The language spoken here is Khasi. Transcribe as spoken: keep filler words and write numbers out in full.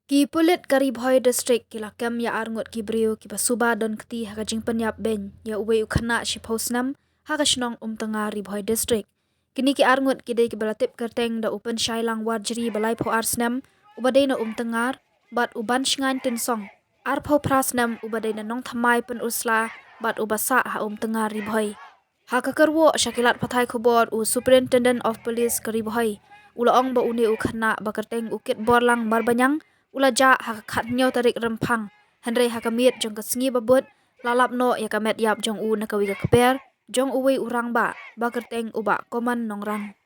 Ki pulit ka Ri Bhoi District ki la kem ïa arngut ki briew kiba suba don kti ha ka jingpynïap beiñ ïa uwei u khynnah shiphew snem ha ka shnong Umtyngar, Ri Bhoi District. Kine ki arngut ki dei kiba la tip kyrteng da u Pynshailang Warjri ba laiphew ar snem uba dei na Umtyngar, bad u Banshngaiñ Tynsong arphew phra snem uba dei na Nongthymmai Pynursla bad uba sah ha Umtyngar, Ri Bhoi. Ha ka kyrwoh sha ki lad pathai khubor, u Superintendent of Police ka Ri Bhoi u la ong ba une u khynnah ba kyrteng u Kitborlang Marbaniang u la jah ha ka khathynñiew tarik Rymphang, hynrei ha ka miet jong ka sngi ba bud la lap noh ïa ka met ïap jong u na kawei ka kper jong uwei u rangbah ba kyrteng u Bah Koman Nongrang.